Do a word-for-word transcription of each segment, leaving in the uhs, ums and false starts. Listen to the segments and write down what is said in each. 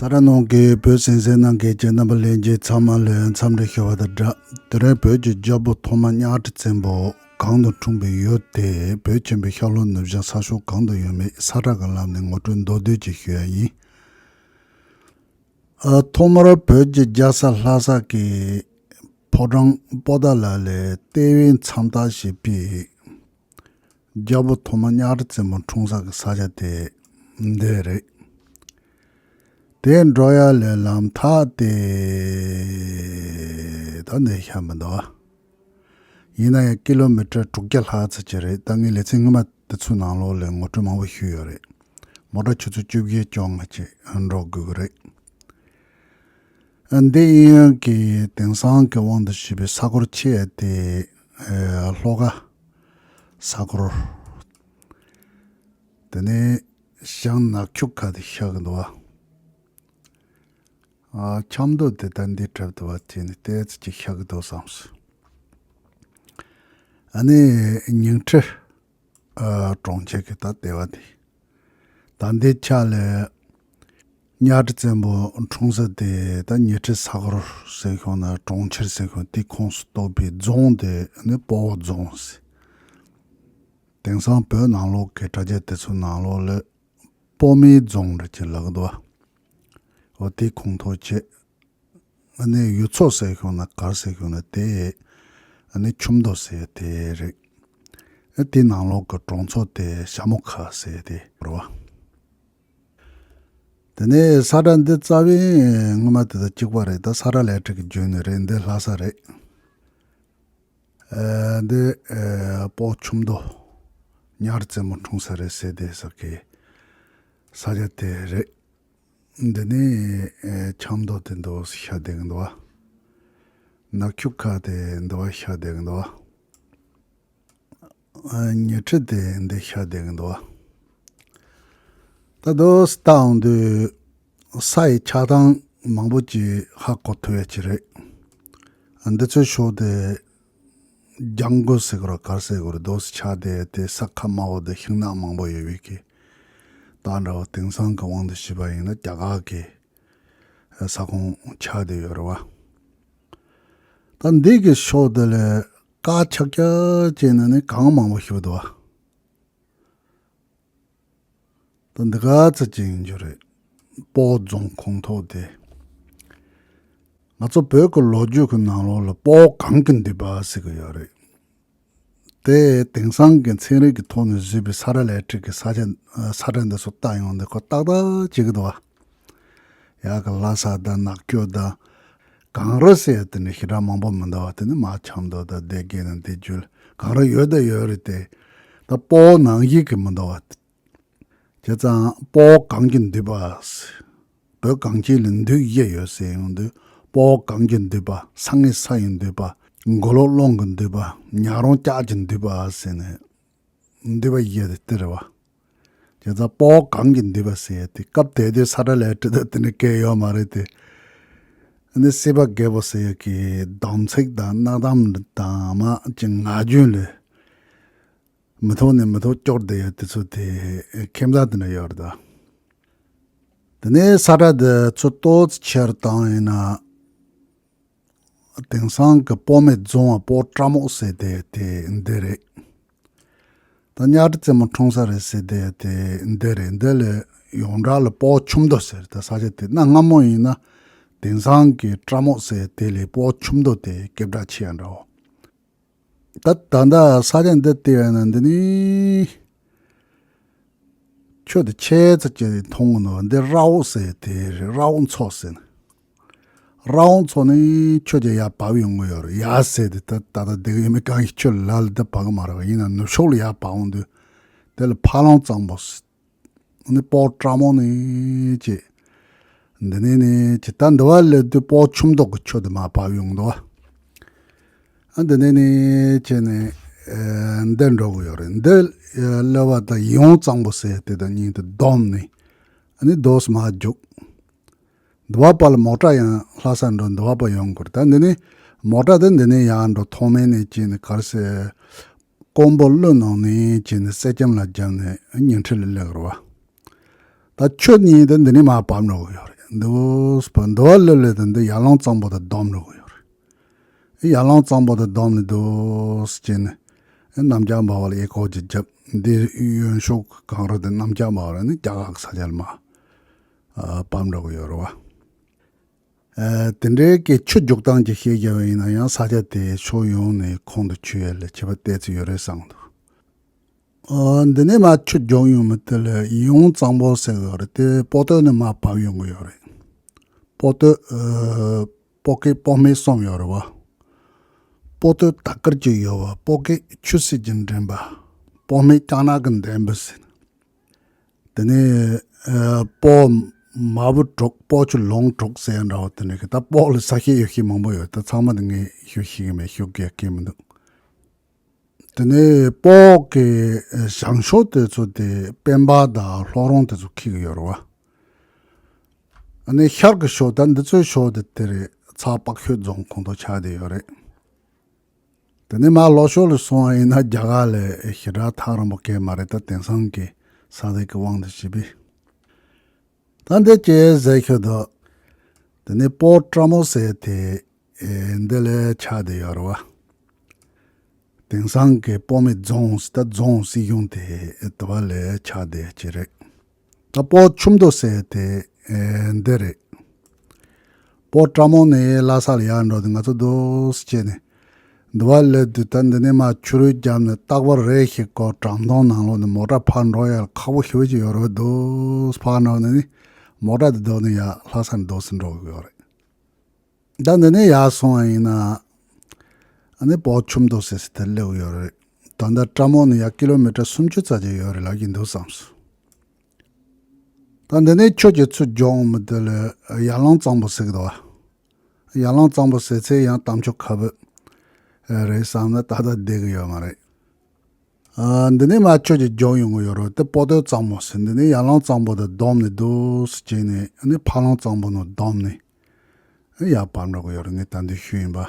ད་ར་ནང་གི་བོད་གསན་གཟིགས་གནང་མཁན་གྱི་རྣམ་པ་ལྷན་རྒྱས་ཚང་མ་ལ་འཚམས་འདྲི་ཞུ་བ་དང་སྦྲགས། དེ་རིང་བོད་ཀྱི་རྒྱལ་པོ་ཐོག་མ་གཉའ་ཁྲི་བཙན་པོ་གང་དུ་འཁྲུངས་པའི་ཡུལ་དེ་བོད་ཆེན་པོའི་ཤར་ལྷོ་ནུབ་བྱང་ས་ཕྱོགས་གང་དུ་ཡོད་མེད་ས་ཁྲ་གི་ལམ་ནས་ངོ་སྤྲོད་མདོར་བསྡུས་ཅིག་ཞུ་ཡ་ཡིན། ཨ། ཐོག་མར་བོད་ཀྱི་རྒྱལ་ས་ལྷ་ས་གི་ཕོ་བྲང་པོ་ཏཱ་ལ་ལའི་ལྟེ་བའི་མཚམས་ཐག་བྱེད་པའི་རྒྱལ་པོ་ཐོག་མ་གཉའ་ཁྲི་བཙན་པོ་འཁྲུངས་ས་གི་ས་ཆ་དེ་འདི་རེད། དེ་འགྲོ་ཡ་ལའི་ལམ་ཐག་དེ་ད་འདི་ཤ་མི་འདུག་ཡིན་ན་ཡང་ཀི་ལོ་མི་ཊར་དྲུག་བརྒྱ་ལྷག་ཙམ་ཅིག་རེད། ད་ངས་ལེ་ཚན་སྔོན་མ་དེ་ཚོའི་ནང་ལོགས་ལ་ངོ་སྤྲོད་མང་པོ་ཞུས་ཡོད་རེད། མོ་ཊ་ཆུ་ཚོད་བཅོ་བརྒྱད་བཅོ་ལྔ་ཅིག་འགྲོ་དགོས་ཀྱི་རེད། ཨ། འདི་གཡས་གཡོན་གྱི་དེང་སང་གི་དབང་དུ་བྱས་པའི་ས་ཁུལ་ཆེ་དེ། ཨ། ལྷོ་ཁ་ས་ཁུལ། དེ་ནས་བྱང་ནག་ཆུ་ཁ་དེ་ཤར་གི་འདུག་བ། ཨ། ཆབ་མདོ་དེ་ད་འདི་གྲབ་ཏུ་བ་དེ་ནི་ཏོག་ཙམ་ཅིག་ཤར་གི་འདུག་བསམས། ཨ་ནི་ཉིང་ཁྲི། ཨ། གྲོང་ཁྱེར་གྱི་ད་ལྟེ་བ་དེ། ད་འདི་ཆ་ལ་གཉའ་ཁྲི་བཙན་པོ་འཁྲུངས་ས་དེ་ད་ཉི་ཁྲི་ས་ཁུལ་ཟེར་ཤོག་ན་གྲོང་ཁྱེར་ཟེར་ཤོག་དེ་ཁོངས་སུ་གཏོགས་པའི་རྫོང་དེ་ནི་སྤོ་བོ་རྫོང་ཟེར། དེང་སང་བོད་ནང་ལོགས་ཀྱི་དྲ་རྒྱ་དེ་ཚོའི་ནང་ལོགས་ལ་སྤོ་མོའི་རྫོང་རེད་ཅེས་ལབ་ཀྱི་འདུག་བ། འོ་དེ་ཁོངས་གཏོགས་བྱས། ཨ་ནི་གཡུ་མཚོ་ཟེར་ཤོག་ན་ག་རེ་ཟེར་ཤོག་ན་དེ། ཨ་ནི་ཆུ་མདོ་ཟེར་དེ་རེད། ཨ། དེ་ནང་ལོགས་ཀྱི་གྲོང་ཚོ་དེ་ཞྭ་མོ་ཁ་ཟེར་དེ་རེད་བ། དེ་ནས་ས་ཁྲ་འདི་རྩ་བའི་སྔོན་མ་དེ་དང་གཅིག་པ་རེད། ད་ས་ཁྲ་ལས་ཁྲི་གི་བརྒྱུད་ནས་རེད། འདི་ལྷ་ས་རེད། ཨ། འདི། ཨ། སྤོ་ཆུ་མདོ་གཉའ་ཁྲི་བཙན་པོ་འཁྲུངས་ས་རེད་ཟེར་དེ་ས་གི་ས་ཆ་དེ་རེད། འདི་ནི། ཨ། ཆབ་མདོ་དེ་འདུག་ཤར་བསྡད་ཀྱི་འདུག་བ། ནག་ཆུ་ཁ་དེ་འདི་བ་ཤར་བསྡད་ཀྱི་འདུག་བ། ཨ། ཉི་ཁྲི་དེ་འདི་ཤར་བསྡད་ཀྱི་འདུག་བ། ད་དུ་ལྟ་འོང་དུས་ས་ཡི་ཆགས་སྟངས་མང་པོ་ཅིག་ཧ་གོ་ཐུབ་ཡ་ཅིག་རེད། ཨ། འདི་ཚོའི་ཕྱོགས་དེ་ལྗང་གུ་ཟེར་དགོས་ར་ག་རེ་ཟེར་དགོས་ར་དུ་ཆགས་བསྡད་དེ་ས་ཁ་དམའ་བོ་དེ་ཤིང་ནགས་མང་པོ་ཡོད་པའི་གི། ད་འདྲ་བོ་དེང་སང་གི་དབང་དུ་བྱས་པ་ཡིན་ན་རྒྱ་གར་གི་ས་ཁོངས་ཆགས་བསྡད་ཡོད་རེད་བ། ད་འདི་གི་ཕྱོགས་དེ་ལ་དཀར་ཆག་ཆག་བྱས་ནས་ནི་གངས་མང་པོ་ཞིག་འདུག་བ། ད་འདི་ག་ཚོད་ཅིག་ཡིན་རྒྱུ་རེད། སྤོ་རྫོང་ཁོངས་གཏོགས་དེ། ང་ཚོ་བོད་ཀྱི་ལོ་རྒྱུས་ཀྱི་ནང་ལོགས་ལ་སྤོ་གངས་ཀྱི་མདུད་པ་ཟེར་གྱི་ཡོད་རེད། དེ་དེང་སང་གི་ཚན་རིག་གི་ཐོག་ནས་བཟོས་པའི་ས་ཁྲ་ལས་ཁྲི་གི་ས་ཆ། ས་ཁྲ་འདི་ཚོ་ལྟ་ཡོང་དུས་ཁོ་ཏག་ཏག་བྱེད་ཀྱི་འདུག་བ། ཡ་གི་ལྷ་ས་དང་ནག་ཆུ་དང་། གངས་རི་ཟེར་དེ་ནི་ཞེ་དྲག་མང་པོ་མི་འདུག་བ། དེ་ནི་མར་ཆབ་མདོ་དང་སྡེ་དགེ་དང་དེ་བརྒྱུད་གངས་རི་ཡོད་དང་ཡོད་རེད་དེ། ད་སྤོ་ནང་བཞིན་གྱི་མི་འདུག་བ། བྱས་ཙང་སྤོ་གངས་ཀྱི་མདུད་པ། བོད་གངས་ཅན་ལ་མདུད་བཞི་ཡོད་ཟེར་ཡོང་དུས་སྤོ་གངས་ཀྱི་མདུད་པ། སང་ངེ་ས་ཡི་མདུད་པ། མགོ་ལོག་ཀློང་གི་མདུད་པ། ཉག་རོང་ལྕགས་ཀྱི་མདུད་པ་ཟེར་ནས། མདུད་པ་བཞི་དེ་དེ་རེད་བ། བྱས་ཙང་སྤོ་གངས་ཀྱི་མདུད་པ་ཟེར་ཡ་དེ་སྐབས་དེ་དུས་ས་ཁྲ་ལས་ཁྲི་དང་དེ་ནི་སྐད་ཡོད་མ་རེད་དེ། ཨ་ནི་སྲིད་པ་རྒད་པོ་ཟེར་ཡ་གི་སྡོམ་ཚིག་དང་གནའ་གཏམ་དང་མ་གི་ངག་རྒྱུན་ལས་མི་ཐོག་ནས་མི་ཐོག་སྐྱོར་བསྡད་ཡ་དེ་ཚོ་དེ་ཁྱིམ་ཚང་དེ་འདྲ་ཡོད་རེད་ད། དེ་ནས་ས་ཁྲ་དེ་ཚོ་ཏོག་ཙམ་ཆེར་བཏང་ཡིན་ན། དེང་སང་གི་སྤོ་མེ་རྫོང་བ་སྤོ་བཀྲ་མོག་ཟེར་དེ་དེ་འདི་རེད། ད་གཉའ་ཁྲི་བཙན་པོ་འཁྲུངས་ས་རེད་ཟེར་དེ་དེ་འདི་རེད། འདི་ལས་ཡོངས་གྲགས་ལ་སྤོ་ཆུ་མདོ་ཟེར། ད་ས་ཆ་དེ་གནའ་སྔ་མོ་ཡིན་ན་དེང་སང་གི་བཀྲ་མོག་ཟེར་དེ་ལས་སྤོ་ཆུ་མདོ་དེ་སྐད་གྲགས་ཆེ་ཡ་འདྲ་བོ། ད་ད་ལྟ་ས་ཆ་འདི་བལྟས་ཡོད་ན་འདི་ནི། ཆུ་དེ་ཆེ་ཙམ་ཅིག་མཐོང་གི་འདུག་འདི་ར་འོ་ཟེར་དེ་རེད། ར་འོ་མཚོ་ཟེར་ནས། ར་འོ་མཚོ་ནི་ཆུ་དེ་ཡར་བབས་ཡོང་གི་ཡོད་རེད། ཡར་ཟེར་དེ་ད་ད་ལྟ་བསྡད་ཀྱི་ཡོད་མེད་གང་ཡིན། ཆུ་ལ་ལ་འདི་བབས་ཀྱི་མ་རེད་བ། ཡིན་ན་ནུབ་ཕྱོགས་ལ་ཡར་བབས་འོང་དུས་དེ་ལ་ཕ་ལོང་གཙང་པོ་ཟེར། ནི་སྤོ་བཀྲ་མོག་ནི་ཅེས། འདི་ནས་ནི་ཅེས་ད་འདི་བ་སླེབས་དུས་སྤོ་ཆུ་མདོ་གི་ཆུ་དེ་མར་བབས་ཡོང་འདུག་བ། ཨ། འདི་ནས་ནི་ཅེས་ནི། ཨེ། འདི་འགྲོ་གི་ཡོད་རེད། འདི་སླེབས་པ་དང་ཡིད་འོང་གཙང་པོ་ཟེར་དེ་དང་གཉིས་དེ་བསྡོམས་ནི། ཨ་ནི་རྡོ་སི་མར་རྒྱུག་འདི་བ་པ་ལ་མོ་ཊ་ཡང་ལྷ་ས་འགྲོ་འདི་བ་པ་ཡོང་དགོས་རེད། ད་འདི་ནི་མོ་ཊ་དེ་འདི་ནས་ཡར་འགྲོ། ཐོག་མེད་ནས་ཅེས་ནི་ག་རེ་ཟེར། ཀོང་པོ་ཀླུ་ནང་ནས་བྱས་ནས་སེར་སྐྱ་ལ་བརྒྱབ་ནས་ཉིང་ཁྲི་ལ་སླེབས་རེད་བ། ད་ཆུ་གཉིས་དེ་འདི་ནས་མར་བབས་འགྲོ་གི་ཡོད་རེད། འདུག་པ། འདུག་པ་ལེ་ལེ་དེ་འདི་ཡར་ལུང་གཙང་པོ་དང་བསྡོམས་འགྲོ་གི་ཡོད་རེད། ཡར་ལུང་གཙང་པོ་དང་བསྡོམས་ནས་འདུག་སེ་བྱས་ནས་གནམ་རྒྱག་འབར་བ་ལ་ཨེ་ཁོག་ཅིག་བརྒྱབ། འདི་གཡོན་ཕྱོགས་གངས་རི་དེ་གནམ་རྒྱག་འབར་བ་ལ་ནི་རྒྱ་གར་གྱི་ས་ཆ་ལ་མར་ཨ་བབས་འགྲོ་གི་ཡོད་རེད་བ། ཨ་དེ་འདྲའི་གི་ཆུ་རྒྱུག་སྟངས་ཀྱི་བཤད་རྒྱུ་ཡིན་ན་ཡང་ས་ཆ་དེའི་ཕྱོགས་ཡོངས་ནས་ཁོང་དུ་ཆུད་ཡས་ལ་ཁྱད་པར་ཏོག་ཙམ་ཡོད་རེད་བསམ་གི་འདུག་ཨ་འདི་ནས་མར་ཆུ་རྒྱུག་ཡོང་མི་དེ་ལ་ཡིད་འོང་གཙང་པོ་ཟེར་གི་ཡོད་རེད། དེ་པོ་ཏོ་ནས་མར་བབས་ཡོང་གི་ཡོད་རེད། པོ་ཏོ་ཨ་པོ་སྐད་པོ་སྨད་གསུམ་ཡོད་རེད་བ། པོ་ཏོ་དར་དཀར་གྱི་ཡོལ་བ། པོ་སྐད་ཆུ་སྲིན་གྱི་འགྲམ་པ། པོ་སྨད་ལྕགས་ནག་གི་འགྲམ་པ་ཟེར། དེ་ནས་ཨ་སྤོ་མ་བུ་དྲུག་སྤོ་ཆུ་ལུང་དྲུག་ཟེར་ཡ་འདྲ་བ་དེ་འདྲ་གི། ད་སྤོ་ལ་ས་བཤད་ཡོད་ཤེས་མང་པོ་ཡོད། ད་ཚང་མ་དེ་ངས་ཞུ་ཤེས་ཀྱི་མེད། ཞུ་དགོས་ཀྱི་མི་འདུག་དེ་ནས་སྤོ་གི་ཨ་བྱང་ཕྱོགས་དེ་ཚོ་དེ་སྤེན་པ་དང་ལྷོ་རོང་དེ་ཚོ་འཁེལ་གི་ཡོད་རེད་བ། ཨ་ནི་ཤར་གི་ཕྱོགས་ད་འདི་ཚོའི་ཕྱོགས་དེ་དེ་རེད། ཚ་པགས་ཤོད་རྫོང་ཁོངས་གཏོགས་ཆགས་བསྡད་ཡོད་རེད། དེ་ནས་མར་ལྷོ་ཕྱོགས་ལ་སོང་བ་ཡིན་ན་རྒྱ་གར་ལ་ཞེ་དྲག་ཐག་རིང་པོ་གང་མ་རེད། ད་དེང་སང་གི་ས་དེ་གི་དབང་དུ་བྱས་པས། ད་འདི་ཅི་ཟེར་ཤོད་དོ། དེ་ནས་སྤོ་བཀྲ་མོ་ཟེར་དེ་ཨེ་འདི་ལ་ཆགས་བསྡད་ཡོད་རེད་བ། དེང་སང་གི་སྤོ་སྨད་རྫོང་ད་རྫོང་སྲིད་གཞུང་དེ་དེ་བ་ལ་ཆགས་བསྡད་ཀྱི་རེད། ད་སྤོ་ཁྱུམ་རྡོ་ཟེར་དེ་ཨེ་འདི་རེད། སྤོ་བཀྲ་མོ་ནས་ལྷ་ས་ལ་ཡར་འགྲོ་དུས་ང་ཚོ་རྡོ་སེ་བྱས་ནས་འདི་བ་སླེབས་དུས། ད་འདི་ནས་མར་ཆུ་རུད་བརྒྱབ་ནས་རྟག་པར་རེ་ཞིག་སྐོར་བྲག་མདོང་ནང་ལོགས་ནས་མོ་ཊ་ཕར་འགྲོ་ཡ་ཁག་པོ་ཞེ་པོ་ཅིག་ཡོད་རེད། རྡོ་སེ་ཕར་འགྲོ་ནས་ནི་མོ་ཊ་དེ་རྡོ་ནས་ཡར་ལྷ་ས་ནས་རྡོ་སེ་འགྲོ་གི་ཡོད་རེད། ད་འདི་ནས་ཡར་སོང་བ་ཡིན་ན་ཨ་ནི་སྤོ་ཁྱུམ་རྡོ་ཟེར་སེ་དེར་སླེབས་ཡོད་རེད། ད་ལྟ་བཀྲ་མོ་ནས་ཡར་ཀི་ལོ་མི་ཊར་སུམ་ཅུ་ཙམ་ཅིག་ཡོད་རེད་ལབ་ཀྱི་འདུག་བསམས་སོང་། ད་འདི་ནས་ཆུ་གི་ཚུར་རྒྱུག་འོང་མི་དེ་ལ་ཡར་ལུང་གཙང་པོ་ཟེར་གི་འདུག་བ། ཡར་ལུང་གཙང་པོ་ཟེར་ཚེ་ཡང་གཏམ་ཆུ་ཁ་བུད་རེད་བསམ་ན་ཏག་ཏག་བསྡད་གི་ཡོད་མ་རེད། ཨ་འདི་ནས་མར་ཆུ་གཅིག་རྒྱུག་ཡོང་གི་ཡོད་རེད། དེ་པོ་ཏོ་གཙང་པོ་ཟེར། འདི་ནས་ཡར་ལུང་གཙང་པོ་དང་བསྡོམས་ནས་རྡོ་སེ་བྱས་ནས་ཨ་ནི་ཕར་ལུང་གཙང་པོ་ནང་བསྡོམས་ནས་ཡར་བབས་འགྲོ་གི་ཡོད་རེད། ངས་ད་འདི་ཞུས་ཡིན་པ།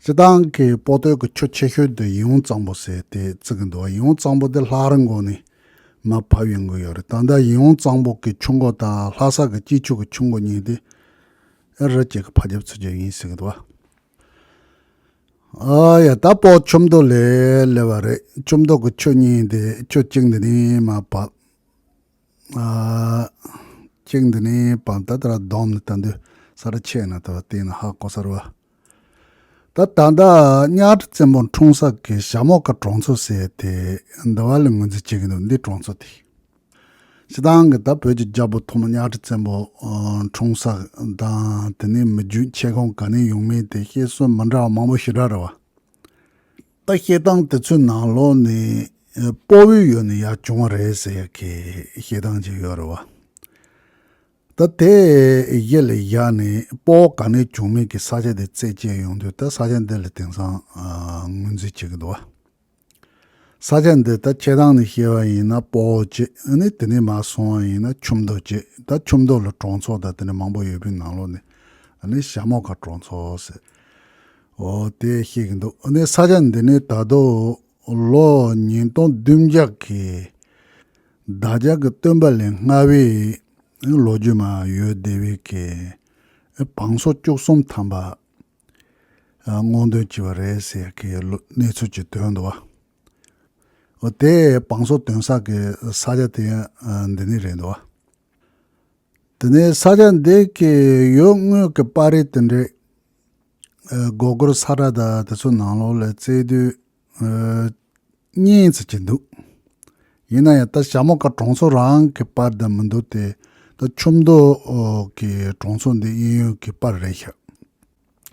སྤྱིར་བཏང་གི་པོ་ཏོ་གི་ཆུ་ཆེ་ཤོས་དེ་ཡིད་འོང་གཙང་པོ་ཟེར་དེ་བརྩི་གི་འདུག་ཡིད་འོང་གཙང་པོ་དེ་ལྷ་རི་མགོ་ནས་མར་བབས་ཡོང་གི་ཡོད་རེད། ད་ལྟ་ཡིད་འོང་གཙང་པོ་གི་ཆུ་མགོ་དང་ལྷ་ས་གི་སྐྱིད་ཆུ་གི་ཆུ་མགོ་གཉིས་དེ་རི་གཅིག་གི་ཕར་རྒྱབ་ཚུར་རྒྱབ་ཡིན་ཟེར་གི་འདུག་བ། ཨ་ཡ། ད་སྤོ་ཁྱུམ་རྡོ་ལ་སླེབས་པ་རེད། ཁྱུམ་རྡོ་གི་ཆུ་གཉིས་དེ་ཆུ་གཅིག་འདི་ནས་མར་བབས། ཨ་གཅིག་འདི་ནས་བབས། ད་ལྟ་ར་བསྡོམས་ནས་ད་འདི་ས་ར་ཆེ་ན་ད་བལྟས་ན་ཧ་གོ་ས་རེད་བ། ད་ད་ལྟ་གཉའ་ཁྲི་བཙན་པོ་འཁྲུངས་ས་གི་ཞྭ་མོ་དཀར་གྲོང་ཚོ་ཟེར་དེ་འདི་བ་ལ་ངོས་འཛིན་བྱེད་ཀྱི་འདུག་འདི་གྲོང་ཚོ་དེ། སྤྱིར་བཏང་གི་ད་བོད་ཀྱི་རྒྱལ་པོ་ཐོག་མ་གཉའ་ཁྲི་བཙན་པོ་ཨ་འཁྲུངས་ས་དང་དེ་ནས་མི་རྒྱུད་མཆེད་ཁུངས་ག་ནས་ཡོང་མིན་དེ་བཤད་སྲོལ་མི་འདྲ་བ་མང་པོ་ཞེ་དྲག་རེད་བ། ད་བཤད་སྟངས་དེ་ཚོའི་ནང་ལོགས་ནས་ཨ་སྤོ་བོའི་ཡུལ་ནས་ཡར་བྱུང་བ་རེད་ཟེར་ཡ་གི་བཤད་སྟངས་ཅིག་ཡོད་རེད་བ། ད་དེ་གཞི་ལ་བཞག་ནས་སྤོ་བོ་ག་ནས་བྱུང་མིན་གྱི་ས་ཆ་དེ་རྩད་བཅད་ཡོང་དུས། ད་ས་ཆ་འདི་ལ་དེང་སང་ཨ་ངོས་འཛིན་བྱེད་ཀྱི་འདུག་བ། ས་ཆ་འདི་ད་ཆེ་ཐང་ནས་བཤད་པ་ཡིན་ན་སྤོ་བོ་གཅིག་ཨ་ནི་དེ་ནས་མར་སོང་བ་ཡིན་ན་ཁྱུམ་རྡོ་གཅིག་ད་ཁྱུམ་རྡོ་ལ་གྲོང་ཚོ་དང་དེ་འདྲ་མང་པོ་ཡོད་པའི་ནང་ལོགས་ནས་ཨ་ནི་ཞྭ་མོ་དཀར་གྲོང་ཚོ་ཟེར། འོ་དེ་བཤད་ཀྱི་འདུག་ཨ་ནི་ས་ཆ་འདི་ནི་ད་དུང་ལོ་ཉིས་སྟོང་བདུན་བརྒྱ་གི་བདག་ཅག་གི་སྟོན་པ་ལས་སྔ་བའི་ལོ་རྒྱུས་མར་ཡོད་བསྡད་པའི་གི་བང་སོ་བཅུ་གསུམ་ཐམ་པ་སྔོག་འདོན་བྱས་པ་རེད་ཟེར་གི་གནས་ཚུལ་ཅིག་ཐོན་འདུག་བ། འོ་དེ་བང་སོ་འདོན་ས་གི་ས་ཆ་དེ་ཡང་འདི་ནས་རེད་འདུག་བ། དེ་ནས་ས་ཆ་འདི་གི་ཡུལ་དངོས་ཀྱི་པར་རིས་དེ་འདྲའི་སྒོར་སྒོར་ས་ར་དང་དེ་ཚོ་ནང་ལོགས་ལ་བཙལ་དུས་གཉིས་ཙམ་ཅིག་འདུག་ཡིན་ན་ཡང་ད་ཞྭ་མོ་དཀར་གྲོང་ཚོ་རང་གི་པར་དང་མི་འདུག་སྟེ། ད་ཁྱུམ་རྡོ་གི་གྲོང་ཚོ་འདི་གཡས་གཡོན་གྱི་པར་རེད་ཤག་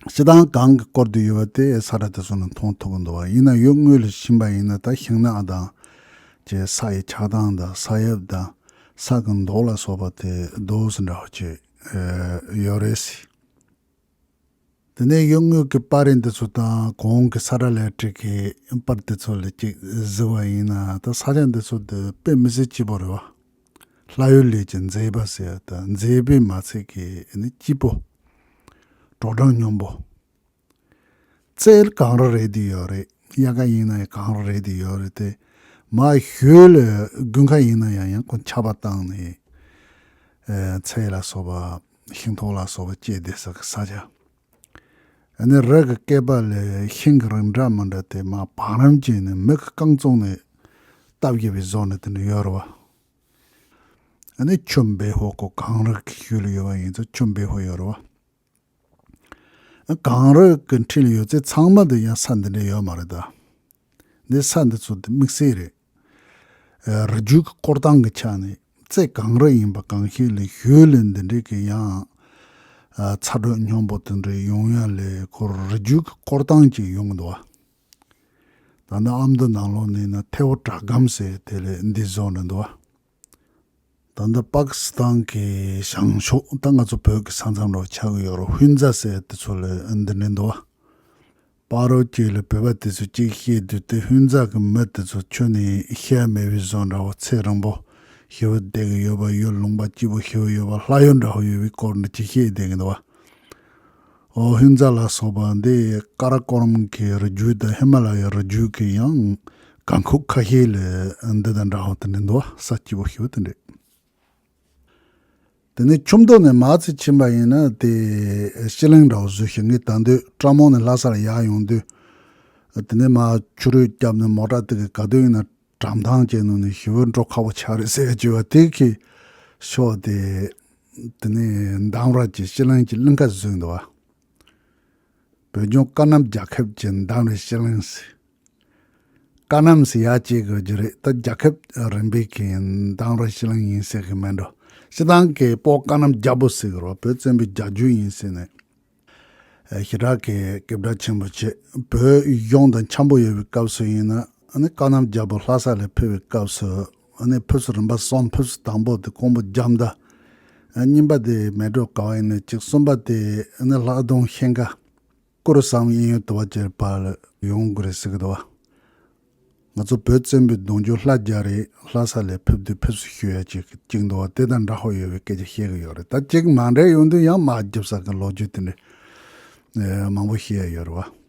སྤྱིར་བཏང་གང་གི་སྐོར་དུ་ཡོད་པ་དེ་ས་ར་དེ་ཚོ་ནས་མཐོང་ཐུབ་ཀྱི་འདུག་བ། ཡིན་ན་ཡུལ་དངོས་ལ་ཕྱིན་པ་ཡིན་ན་ད་ཤིང་ནགས་དང་ཅེས་ས་ཡི་ཆགས་སྟངས་དང་ས་ཡོབ་དང་ས་གི་མདོག་ལ་སོགས་པ་དེ་རྡོ་སི་འདྲ་བ་ཅིག་ཡོད་རེད་ཟེར། དེ་ནས་ཡུལ་དངོས་ཀྱི་པར་རིས་འདི་ཚོ་དང་གོང་གི་ས་ར་ལས་སྤྲད་ཀྱི་པར་དེ་ཚོ་ལ་ཅིག་གཟིགས་པ་ཡིན་ན། ད་ས་ཆ་འདི་ཚོ་དེ་དཔེ་མི་སྲིད་སྐྱིད་པོ་རེད་བ། ལྷ་ཡུལ་ལས་ཀྱི་མཛེས་པ་ཟེར་ཡ་ད་མཛེས་པའི་མ་ཚད་ཀྱི་ནི་སྐྱིད་པོ། དྲོ་གྲང་སྙོམས་པོ། རྩེ་གངས་རི་རེད་དེ་ཡོད་རེད། དབྱར་ཁ་ཡིན་ན་ཡང་གངས་རི་རེད་དེ་ཡོད་རེད་དེ། མ་ཞོལ་ལ་དགུན་ཁ་ཡིན་ན་ཡང་ཡང་ཁོ་ཆར་པ་བཏང་ནས་ ཚལ་ལ་སོགས་པ་ཤིང་ཏོག་ལ་སོགས་པ་སྐྱེས་བསྡད་ས་གི་ས་ཆ། ཨ་ནི་རི་གི་སྐེད་པ་ལས་ཤིང་གི་རིགས་འདྲ་མི་འདྲ་དེ་མར་བང་རིམ་བྱས་ནས་མེ་གིས་བཀང་བཙོང་ནས་བཏབ་བཞག་པའི་བཟོ་འདྲ་དེ་འདྲ་ཡོད་རེད་བ། ཨ་ནི་ཆུ་འབེལ་པོ་ཁོ་གངས་རི་གི་ཤུལ་ལ་ཡོད་པ་ཡིན་ཙང་ཆུ་འབེལ་པོ་ཡོད་རེད་བ། གངས་རི་གི་འཁྲིས་ལ་ཡོད་ཚད་ཚང་མ་དུ་ཡང་ས་འདི་འདྲ་ཡོད་མ་རེད་ད། འདི་ས་འདི་ཚོ་དུ་དམིགས་བསལ་རེད། རི་རྒྱུད་ཀྱི་བསྐོར་སྟངས་ཀྱི་ཆ་ནས་རྩེ་གངས་རི་ཡིན་པ་གང་ཤེས་ལས་ཞོལ་ལས་འདི་འདྲའི་གི་ཡང་ཚ་དྲོད་སྙོམས་པོ་དེ་འདྲ་ཡོང་ཡ་ལས་ཁོ་རི་རྒྱུད་ཀྱི་བསྐོར་སྟངས་ཅིག་ཡོང་གི་འདུག་བ། ད་ནི་ཨ་མདོ་ནང་ལོགས་ནས་ན་ཐེ་བོ་བྲག་སྒམ་ཟེར་དེ་ལས་འདི་བཟོ་འདྲ་འདུག་བ། ད་ལྟ་པ་ཀི་སི་ཐན་གྱི་བྱང་ཕྱོགས་ད་ང་ཚོ་བོད་ཀྱི་ས་མཚམས་རུ་ཆགས་ཀྱི་ཡོད་རེད། ཧུན་ཛ་ཟེར་དེ་ཚོ་ལ་འདི་འདྲ་འདུག་བ། པ་རོ་གཅིག་ལ་བོད་པ་དེ་ཚོ་གཅིག་བཤད་དུས་དེ་ཧུན་ཛ་གི་མི་དེ་ཚོ་ཁྱོན་ནས་ཤེས་ཡ་མེད་པའི་བཟོ་འདྲ་བོ། ཚེ་རིང་པོ་ཞེ་པོ་བསྡད་ཀྱི་ཡོད་པ། ཡུལ་ལུང་པ་སྐྱིད་པོ་ཞེ་པོ་ཡོད་པ། ལྷ་ཡུལ་འདྲ་བོ་ཡོད་པའི་སྐོར་འདི་གཅིག་བཤད་བསྡད་ཀྱི་འདུག་བ། ཨོ་ཧུན་ཛ་ལ་སོགས་པ་འདི་ཀ་ར་ཀོ་རམ་གྱི་རི་རྒྱུད་དང་ཧི་མ་ལ་ཡའི་རི་རྒྱུད་ཀྱི་ཡང་གངས་ཁུག་ཁ་ཤས་ལ་འདི་དང་འདྲ་བོ་དེ་འདྲ་འདུག་བ། ས་སྐྱིད་པོ་ཞེ་པོ་དེ་འདྲ། དེ་ནས་ཆུ་མདོ་ནས་མར་ཙམ་ཕྱིན་པ་ཡིན་ན་དེ་ཤི་ལིང་འདྲ་བོ་བཟོས་ཤིང་། ངས་ད་དུང་ཀྲ་མོ་ནས་ལྷ་ས་ལ་ཡར་ཡོང་དུས། དེ་ནས་མར་ཆུ་རུད་བརྒྱབ་ནས་མོ་ཊ་དེ་གི་ག་དུས་ཡིན་ན་གྲམ་ཐང་བཅད་ནང་ནས་ཞེ་པོ་འགྲོ་ཁག་པོ་ཆགས་རེད་ཟེར་གྱི་བ། དེ་གི་ཕྱོགས་དེ་དེ་ནས་འདམ་ར་གྱི་ཤི་ལིང་གི་གླིང་ག་བཟོས་འདུག་བ། བོད་ལྗོངས་ཀ་གནམ་རྒྱལ་ཁབ་ཀྱི་འདམ་རའི་ཤི་ལིང་ཟེར། ཀ་གནམ་ཟེར་ཡ་གཅིག་དགོས་ཀྱི་རེད། ད་རྒྱལ་ཁབ་རིམ་པའི་གི་འདམ་ར་ཤི་ལིང་ཡིན་ཟེར་གི་མེད་འགྲོ། སྤྱིར་བཏང་གི་བོད་ཀ་གནམ་རྒྱལ་པོ་ཟེར་གི་རེད། བོད་བཙན་པོའི་རྒྱལ་རྒྱུད་ཡིན་ཟེར་ནས། ཞེ་དྲག་གི་སྐད་གྲགས་ཆེན་པོ་བྱས། བོད་གཞུང་དང་འཆམ་པོ་ཡོད་པའི་སྐབས་སུ་ཡིན་ན། ཨ་ནི་ཀ་གནམ་རྒྱལ་པོ་ལྷ་ས་ལ་ཕེབས་པའི་སྐབས་སུ། ཨ་ནི་ཕེབས་བསུ་རིམ་པ་གསུམ། ཕེབས་བསུ་དང་པོ་དེ་ཀོང་པོ་རྒྱ་མདའ། ཨ་གཉིས་པ་དེ་མལ་གྲོ་ག་བ་ཡིན་ན་གཅིག་གསུམ་པ་དེ་ཨ་ནི་ལྷག་རྡུང་ཤན་ཁ། གུ་རུ་བསམ་གཡས་གཡོན་དུ་བ་ཅེར་པ་ལ་ཡོང་དགོས་རེད་ཟེར་གི་འདུག་བ། ང་ཚོ་བོད་བཙན་པོའི་གདུང་རྒྱུད་ལྷ་རྒྱ་རི་ལྷ་ས་ལ་ཕེབས་དུས་ཕེབས་བསུ་ཞུ་ཡ་ཅིག་ཅིག་འདུག་བ། དེ་དང་འདྲ་པོ་ཡོད་པའི་སྐད་ཆ་བཤད་གི་ཡོད་རེད། ད་ཅིག་མ་འདྲ་ཡོང་དུས་ཡང་མར་རྒྱབ་ས་གི་ལོ་རྒྱུས་དེ་འདྲ་མང་པོ་བཤད་ཡ་ཡོད་རེད་བ།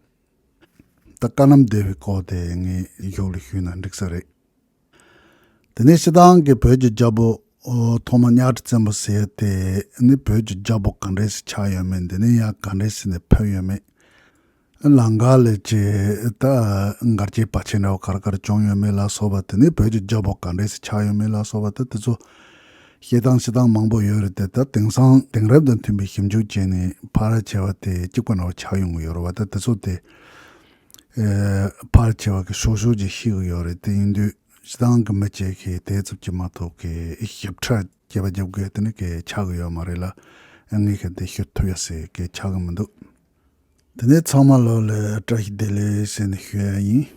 ད་ཀ་གནམ་སྡེ་བའི་སྐོར་དེ་ངས་གཞུག་ལ་ཞུས་ན་འགྲིག་ས་རེད། དེ་ནས་སྤྱིར་བཏང་གི་བོད་ཀྱི་རྒྱལ་པོ་ཨོ་ཐོག་མ་གཉའ་ཁྲི་བཙན་པོ་ཟེར་དེ་ནི་བོད་ཀྱི་རྒྱལ་པོ་ག་འདྲས་སེ་ཆགས་ཡོད་མེད། འདི་ནས་ཡང་ག་འདྲས་སེ་ནས་ཕེབས་ཡོད་མེད། ལང་ཀ་ལ་ཅི་ད་མགར་གྱི་བར་ཆད་འདྲ་བོ་ག་རེ་ག་རེ་བྱུང་ཡོད་མེད་ལ་སོགས་པ། དེ་ནས་བོད་ཀྱི་རྒྱལ་པོ་ག་འདྲས་སེ་ཆགས་ཡོད་མེད་ལ་སོགས་པ། ད་དེ་ཚོ་བཤད་སྟངས་བཤད་སྟངས་མང་པོ་ཡོད་རེད་དེ། ད་དེང་སང་དེང་རབས་དང་མཐུན་པའི་ཞིབ་འཇུག་བྱས་ནས་ཕལ་ཆེ་བ་དེ་གཅིག་པ་འདྲ་བོ་ཆགས་ཡོང་གི་ཡོད་རེད་བ། ད་དེ་ཚོ་དེ་ཨེ་ཕལ་ཆེ་བ་གི་ཤོག་ཤོག་ཅིག་ཤེས་གི་ཡོད་རེད། དེ་ཡིན་དུས་སྤྱིར་བཏང་གི་མི་བཅས་ཀྱིས་དེ་ཙམ་གྱིས་མ་གཏོགས་ཀྱི་ཞིབ་ཕྲ་དཔྱད་པ་རྒྱབ་དགོས་དེ་ནི་གི་ཆགས་གི་ཡོད་མ་རེད་ལ། ངས་གི་དེ་ཤོད་ཐུབ་ཡ་ཟེར་གི་ཆགས་གི་མི་འདུག་དེ་ནས་ཚང་མ་ལོ་ལ་བཀྲ་ཤིས་བདེ་ལེགས་ཟེར་ནས་ཞུ་ཡ་ཡིན།